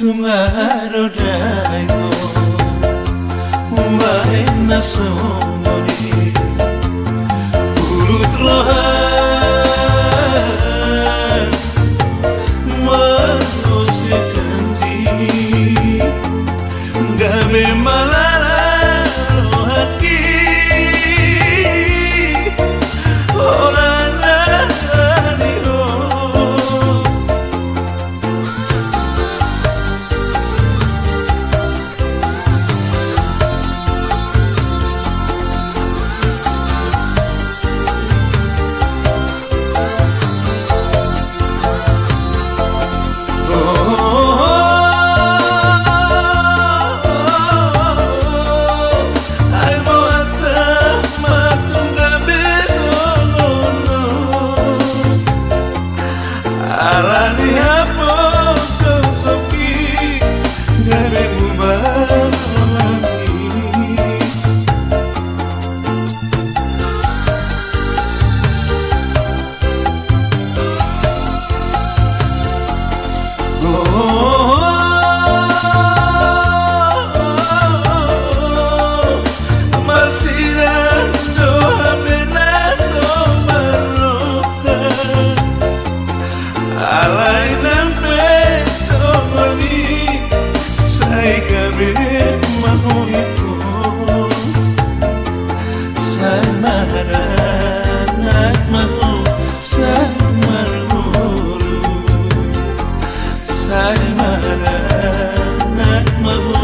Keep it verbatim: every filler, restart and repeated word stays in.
Tung aha do dai ho umbahen na songon i? Ulut roha mangose janji, gabe malala rohangki. Holan ala ni ho. Ai boasa ma tung gabe songon on? Ala ni hapotosanki gabe bubar rohami. Marsiran do hape na so marroha. Alai nang pe songon i, sai gabe ma ho ingkon. Sai maranak ma ho, sai marboru. Sai maranak ma ho,